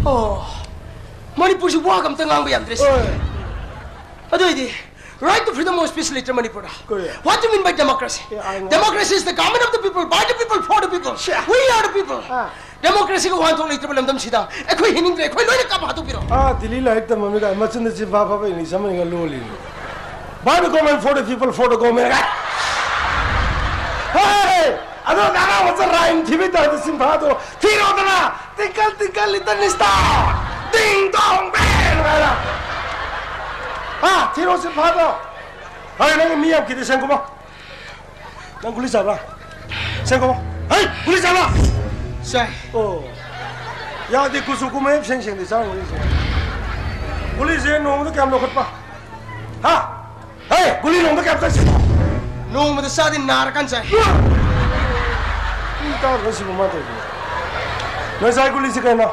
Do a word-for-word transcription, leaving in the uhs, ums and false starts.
ꯑꯣ, ꯃꯅꯤꯄꯨꯔꯁꯤ ꯋꯥꯒ ꯑꯝꯇ ꯉꯥꯡꯕ ꯌꯥꯝꯗ꯭ꯔꯦ ꯁꯤ꯫ ꯑꯗꯨ ꯑꯣꯏꯗꯤ, right to freedom of speech ꯂꯩꯇ꯭ꯔꯦ ꯃꯅꯤꯄꯨꯔꯗ꯫ ꯀꯔꯤ? What do you mean by democracy? ꯑꯦ, ꯑꯩ ꯉꯥꯡ- Democracy is the government of the people, by the people, for the people. ꯁ꯭ꯌꯥ꯫ We are the people. ꯑꯥ꯫ Democracyꯒ ꯋꯥꯍꯟꯊꯣꯛ ꯂꯩꯇ꯭ꯔꯕ ꯂꯝꯗꯝꯁꯤꯗ ꯑꯩꯈꯣꯏ ꯍꯤꯡꯅꯤꯡꯗ꯭ꯔꯦ, ꯑꯩꯈꯣꯏ ꯂꯣꯏꯅ ꯀꯥꯞꯄ ꯍꯥꯠꯇꯣꯛꯄꯤꯔꯣ꯫ ꯑꯥ, ꯗꯤꯜꯂꯤ ꯂꯥꯏꯔꯤꯛ ꯇꯝꯃꯝꯃꯤ ꯀꯥꯏ ꯃꯆꯤꯟꯗ ꯆꯤꯟꯐꯥ ꯐꯥꯕ English ꯑꯃ ꯉꯥꯡ ꯂꯣꯜꯂꯤꯅꯤ꯫ By the government, for the people, for the government ꯀꯥꯏ꯫ ꯍꯦ! ꯑꯗꯣ ꯑꯉꯥꯡ ꯃꯆꯥ rhyme ꯊꯤꯕꯩ ꯇꯥꯏꯞꯇ ꯆꯤꯟꯐꯥꯗꯣ ꯊꯤꯔꯣꯗꯅ! Twinkle, twinkle, little star, ding dong bell ꯍꯥꯏꯅ꯫ ꯍꯥ? ꯊꯤꯔꯣ ꯆꯤꯟꯐꯥꯗꯣ꯫ ꯍꯣꯏ, ꯅꯪ ꯃꯤ ꯌꯥꯝ ꯀꯤꯗꯦ, ꯁꯦꯡꯀꯨꯃꯥ꯫ ꯅꯪ ꯒꯨꯂꯤ ꯆꯥꯕ꯭ꯔꯥ? ꯁꯦꯡꯀꯨꯃꯥ꯫ ꯍꯩ! ꯒꯨꯂꯤ ꯆꯥꯕ꯭ꯔꯥ? ꯆꯥꯏ꯫ ꯑꯣ꯫ ꯌꯥꯗꯦ, ꯀꯨꯆꯨ ꯀꯨꯃꯦꯟ ꯁꯦꯡ ꯁꯦꯡꯗꯦ, ꯆꯥꯔꯝꯒꯅꯤ ꯁꯦ꯫ ꯒꯨꯂꯤꯁꯦ ꯅꯣꯡꯃꯗ ꯀꯌꯥꯝ ꯂꯧꯈꯠꯄ? ꯍꯥ? ꯍꯦ! ꯒꯨꯂꯤ ꯅꯣꯡꯃꯗ ꯀꯌꯥꯝ ꯆꯥꯁꯤꯟꯕ? ꯅꯣꯡꯃꯗ ꯆꯥꯗꯦ, ꯅꯥꯔꯀꯥꯟ ꯆꯥꯏ꯫ ꯃꯤ ꯇꯥꯗ꯭ꯔꯣ ꯁꯤꯕꯨ ꯃꯥ ꯇꯧꯔꯤꯁꯤꯕꯣ? ꯅꯣꯏ ꯆꯥꯏ ꯒꯨꯂꯤꯁꯤ ꯀꯩꯅꯣ?